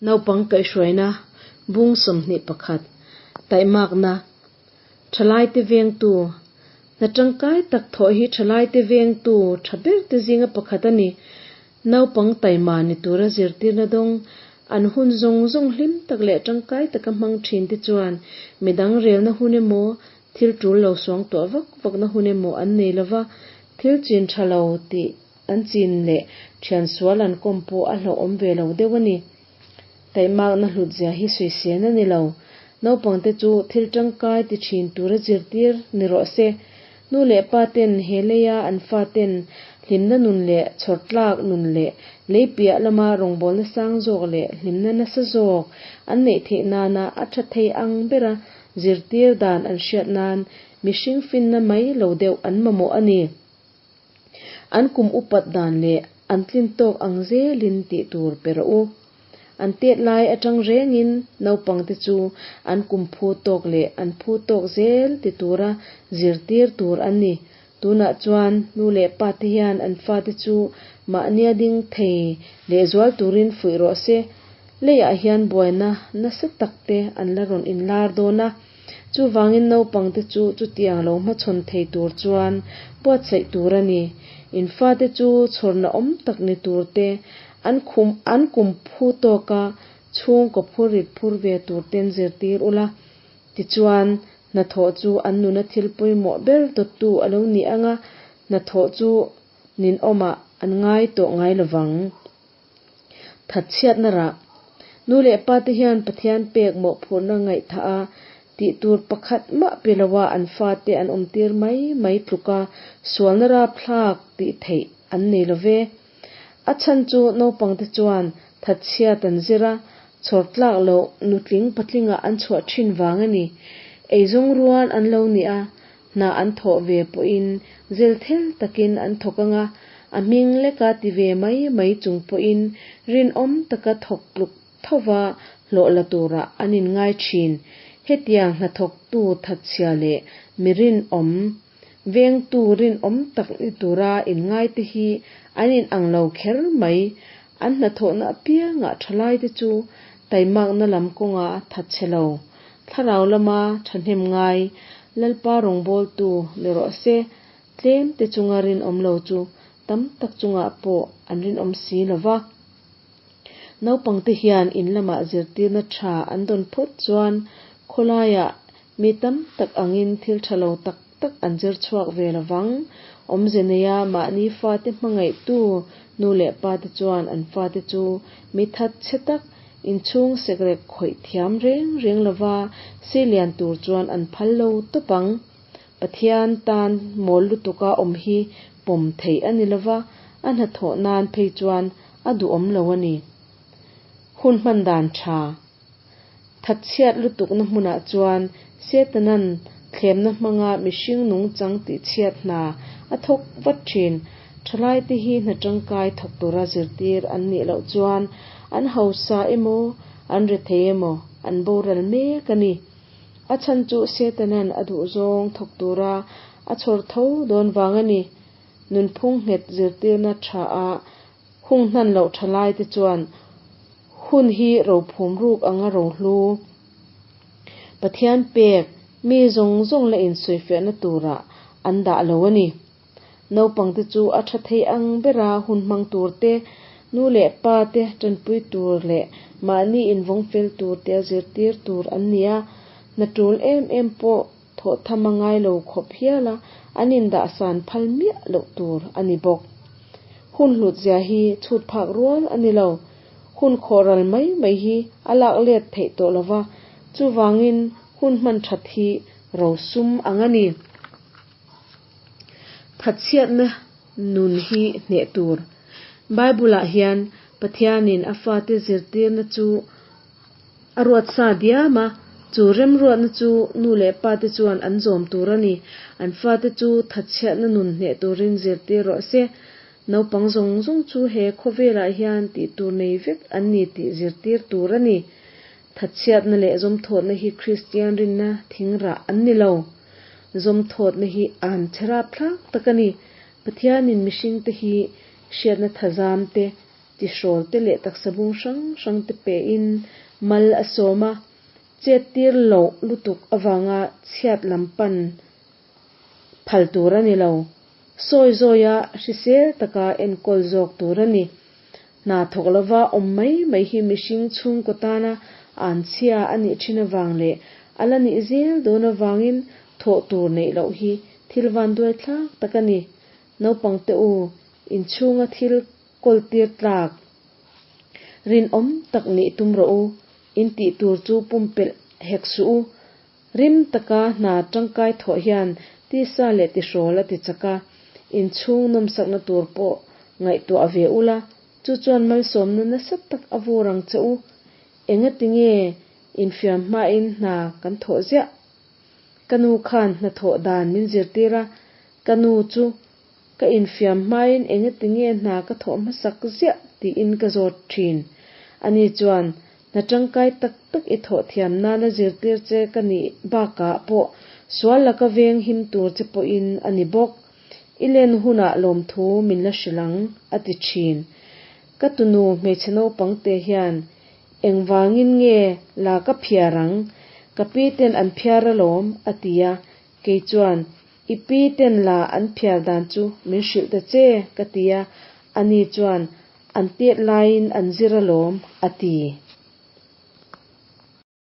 Naupang kaihhruaina bung 21 taihmakna thalaite vengtu hna tangkai tak thawh hi thalaite vengtu tha berte zinga pakhat a ni. Naupang taima ni tura zirtirna dawng an hun zawng zawng hlim tak leh tangkai taka hmang thin te chuan midang relna hun emaw thil tul lo suang tuah vak vakna hun emaw an nei lova, thil chin tha lo tih an chin leh thian sual an kawm pawh a hlauhawm ve lo deuh a ni. Taihmakna hlutzia hi sawisel a ni lo. Naupangte chu thil tangkai ti thin tura zirtir ni rawh se. Nu leh pa ten he leia an fa ten hlimna nun leh chhawrtlak nun leh lei piah lama rawngbawlna sang zawk leh hlimna nasa zawk an neih theih nana a tha thei ang bera zirtir dan an hriat nan mihring finna mai lo deuh an mamawh a ni. An kum upat dan leh an tlin tawk ang zelin tih tur pe rawh u. An tet lai atang rengin naupangte chu an kum phu tawk leh an phu tawk zel ti tura zirtir tur an ni. Tunah chuan nu leh pa te hian an fate chu mahnia ding thei lehzual turin fuih rawh se. Leiah hian buaina nasa tak te an la rawn inlar dawn a. Chuvangin naupangte chu chutiang lo hmachhawn thei tur chuan buatsaih tur a ni. In fate chu chhawrna awm tak ni tur te, an khum an kum phu tawka chhungkaw phur rit phur ve tur ten zirtir ula. Tichuan, hnathawh chu an nuna thil pawimawh ber dawttu a lo ni anga, hnathawh chu ninawmah an ngai tawh ngai lovang. Thatchhiatna rah. Nu leh pa te hian Pathian pek mawhphurhna ngaihthah a, tih tur pakhat mah pe loa an fate an awmtir mai mai tluka sualna rapthlak tih theih an nei lo ve. A chhan chu naupangte chuan thatchhiat an zir a, chhawr tlak loh nutling patlingah an chhuah thin vang a ni. Eizawng rual an lo ni a, Hna an thawh ve pawhin zel thel takin an thawk anga, a hming leka ti ve mai mai chung pawhin rinawm taka thawk tluk thova hlawh la turah an inngai thin. Hetiang hnathawktu thatchhia leh mi rinawm, vengtu rinawm tak ni tura inngaite hi an inang lo kher mai. An hnathawhna apiangah thalaite chu taimakna lam kawnga thatchhe lo. Thlarau lama thahnem ngai Lalpa rawngbawltu ni rawh se, tlem te chunga rinawm lo chu tam tak chungah pawh an rinawm si lo va. Naupangte hian in lamah zirtirna tha an dawn phawt chuan khawlaiah mi tam tak angin thil tha lo tak tak an zir chhuak ve lo vang. Awmze neia mahni fate hmangaihtu nu leh pate chuan an fate chu mi that chhe tak, inchhung sekrek khawih thiam reng reng lova silian tur chuan an phal lo tawp ang. Pathian tan mawl lutuka awm hi pawm theih a ni lova, a hnathawh nan phei chuan a duhawm lo a ni. Hun hman dan tha. Thatchhiat lutukna hmunah chuan Setanan thlemna hmanga mihring nungchang tihchhiat hna a thawk vat thin. Thalaite hi hna tangkai thawk tura zirtir an nih loh chuan an hausa emaw, an rethei emaw an boral mek a ni. A chhan chu Setanan a duhzawng thawk tura a chhawr tho dawn vang a ni. Nunphung nghet zirtirna tha a hung hnan loh thalaite chuan Hun hi rophum ruk anga rohlu. Pathian pek, mi zawng zawng la insawifiahna turah an dah lo a ni. Naupangte chu a tha thei ang bera hun hmang tur te, nu leh pa te tanpui tur leh mahni invawng fel tur te a zirtir tur an ni a. Hna tul em em pawh thawh tham a ngai lo khawp hial a, an indahsan phal miah loh tur a ni bawk. Hun hlutzia hi chhut phak rual a ni lo. Hun khawhral mai mai hi a lak let theih tawh lo va, chuvangin hun hman that hi rosum ang a ni. Thatchhiatna nun hi hneh tur. Bible-ah hian Pathianin a fate zirtirna chu A ruat sa diam a, chu remruatna chu nu leh pa te chuan an zawm tur a ni. An fate chu thatchhiatna nun hneh turin zirtir rawh se. Naupang zawng zawng chu he khawvelah hian tih tur nei vek an ni tih zirtir tur a ni. Thatchhiatna leh zawmthawtna hi Kristian rinna thingrah an ni lo. Zawmthawtna hi an chhe rapthlak tak a ni. Pathianin mihringte hi hriatna thazam te. tihrawl te leh taksa bung hrang hrang te pein mal a sawm a, chet tir loh lutuk avanga chhiat lam pan phal tur a ni lo. Sawi zawia hrisel taka enkawl zawk tur a ni. Hna thawk lova awm mai mai hi mihring chhungkaw tana anchhia a nih thin avang leh a la nih zel dawn avangin thawh tur neih loh hi thil vanduai thlak tak a ni. Naupangte u, inchhunga thil kawltir tlak rinawm tak nih tum rawh u, in tih tur chu pumpelh hek suh u. Rim taka hna tangkai thawh hian tisa leh tihrawl a ti chak a, inchhung nawmsakna tur pawh ngaihtuah ve ula, chu chuan malsawmna nasa tak a vur ang che u. Engati nge infiam hmain hna kan thawh ziah? Ka nu khan hnathawh dan min zirtir a, ka nu chu ka infiam hmain engati nge hna ka thawh hmasak ziah tiin ka zawt thin. Ani chuan hna tangkai tak tak i thawh thiam nana zirtir che ka nih bakah pawh sual laka veng him tur che pawhin a ni bawk. I len hunah lawmthu min la hrilh ang, a ti thin. Ka tunu hmeichhe naupang te hian Engvangin nge la ka phiar ang? Ka pi ten an phiar alawm, a ti a. Kei chuan, I pi ten la an phiar dan chu min hrilh ta che, ka ti a. Ani chuan, An tet laiin an zir alawm, a ti.